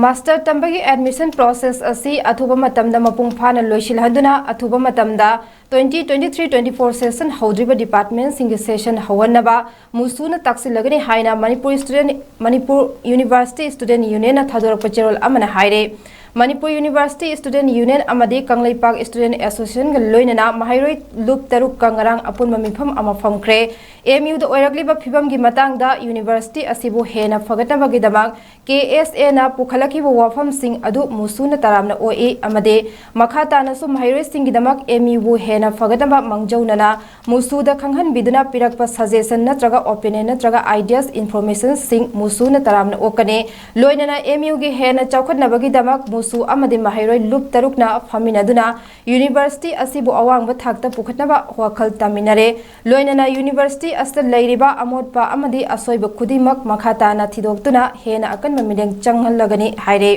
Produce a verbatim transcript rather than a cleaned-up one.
Master ꯇꯝꯕꯒꯤ admission process ꯑꯁꯤ ꯑꯊꯨꯕ ꯃꯇꯝꯗ ꯃꯄꯨꯡ ꯐꯥꯅ ꯂꯣꯏꯁꯤꯜꯍꯟꯗꯨꯅ ꯑꯊꯨꯕ ꯃꯇꯝꯗ twenty twenty-three twenty-four session ꯍꯧꯗ꯭ꯔꯤꯕ ꯗꯤꯄꯥꯔꯠꯃꯦꯟꯁꯤꯡꯒꯤ ꯁꯦꯁꯟ ꯍꯧꯍꯟꯅꯕ ꯃꯨꯁꯨꯅ ꯇꯥꯛꯁꯤꯜꯂꯒꯅꯤ ꯍꯥꯏꯅ Manipur student Manipur university student ꯌꯨꯅꯤꯌꯟꯅ ꯊꯥꯗꯣꯔꯛꯄ ꯆꯦꯔꯣꯜ ꯑꯃꯅ ꯍꯥꯏꯔꯦ꯫ ꯃꯅꯤꯄꯨꯔ ꯌꯨꯅꯤꯚꯔꯁꯤꯇꯤ ꯁ꯭ꯇꯨꯗꯦꯟ ꯌꯨꯅꯤꯌꯟ ꯑꯃꯗꯤ ꯀꯪꯂꯩꯄꯥꯛ ꯁ꯭ꯇꯨꯗꯦꯟ ꯑꯦꯁꯣꯁꯤꯌꯦꯁꯟꯒ ꯂꯣꯏꯅꯅ ꯃꯍꯩꯔꯣꯏ ꯂꯨꯞ ꯇꯔꯨꯛꯀ ꯉꯔꯥꯡ ꯑꯄꯨꯟꯕ ꯃꯤꯐꯝ ꯑꯃ ꯐꯝꯈ꯭ꯔꯦ꯫ ꯑꯦꯝ ꯌꯨꯗ ꯑꯣꯏꯔꯛꯂꯤꯕ ꯐꯤꯕꯝꯒꯤ ꯃꯇꯥꯡꯗ ꯌꯨꯅꯤꯚꯔꯁꯤꯇꯤ ꯑꯁꯤꯕꯨ ꯍꯦꯟꯅ ꯐꯒꯠꯅꯕꯒꯤꯗꯃꯛ ꯀꯦ ꯑꯦꯁ ꯑꯦꯅ ꯄꯨꯈꯠꯂꯛꯈꯤꯕ ꯋꯥꯐꯝꯁꯤꯡ ꯑꯗꯨ ꯃꯨꯁꯨꯅ ꯇꯔꯥꯝꯅ ꯑꯣꯛꯏ ꯑꯃꯗꯤ ꯃꯈꯥ ꯇꯥꯅꯁꯨ ꯃꯍꯩꯔꯣꯏꯁꯤꯡꯒꯤꯗꯃꯛ ꯑꯦꯝ ꯌꯨꯕꯨ ꯍꯦꯟꯅ ꯐꯒꯠꯅꯕ ꯃꯥꯡꯖꯧꯅꯅ ꯃꯨꯁꯨꯗ ꯈꯪꯍꯟꯕꯤꯗꯨꯅ ꯄꯤꯔꯛꯄ ꯁꯖꯦꯁꯟ ꯅꯠꯇ꯭ꯔꯒ ꯑꯣꯄꯤꯅꯤꯌꯟ ꯅꯠꯇ꯭ꯔꯒ ꯑꯥꯏꯗꯤꯌꯥꯁ ꯏꯟꯐꯣꯔꯃꯦꯁꯟꯁꯤꯡ ꯃꯨꯁꯨꯅ ꯇꯔꯥꯝꯅ ꯑꯣꯛꯀꯅꯤ꯫ ꯂꯣꯏꯅꯅ ꯑꯦꯝ ꯌꯨꯒꯤ ꯍꯦꯟꯅ ꯆꯥꯎꯈꯠꯅꯕꯒꯤꯗꯃꯛ ꯃꯨꯁꯨ ꯑꯃꯗꯤ ꯃꯍꯩꯔꯣꯏ ꯂꯨꯞ ꯇꯔꯨꯛꯅ ꯐꯝꯃꯤꯟꯅꯗꯨꯅ ꯌꯨꯅꯤꯚꯔꯁꯤꯇꯤ ꯑꯁꯤꯕꯨ ꯑꯋꯥꯡꯕ ꯊꯥꯛꯇ ꯄꯨꯈꯠꯅꯕ ꯋꯥꯈꯜ ꯇꯥꯃꯤꯟꯅꯔꯦ꯫ ꯂꯣꯏꯅꯅ ꯌꯨꯅꯤꯚꯔꯁꯤꯇꯤ ꯑꯁꯤꯗ ꯂꯩꯔꯤꯕ ꯑꯃꯣꯠꯄ ꯑꯃꯗꯤ ꯑꯁꯣꯏꯕ ꯈꯨꯗꯤꯡꯃꯛ ꯃꯈꯥ ꯇꯥꯅ ꯊꯤꯗꯣꯛꯇꯨꯅ ꯍꯦꯟꯅ ꯑꯀꯟꯕ ꯃꯤꯠꯌꯦꯡ ꯆꯪꯍꯜꯂꯒꯅꯤ ꯍꯥꯏꯔꯦ꯫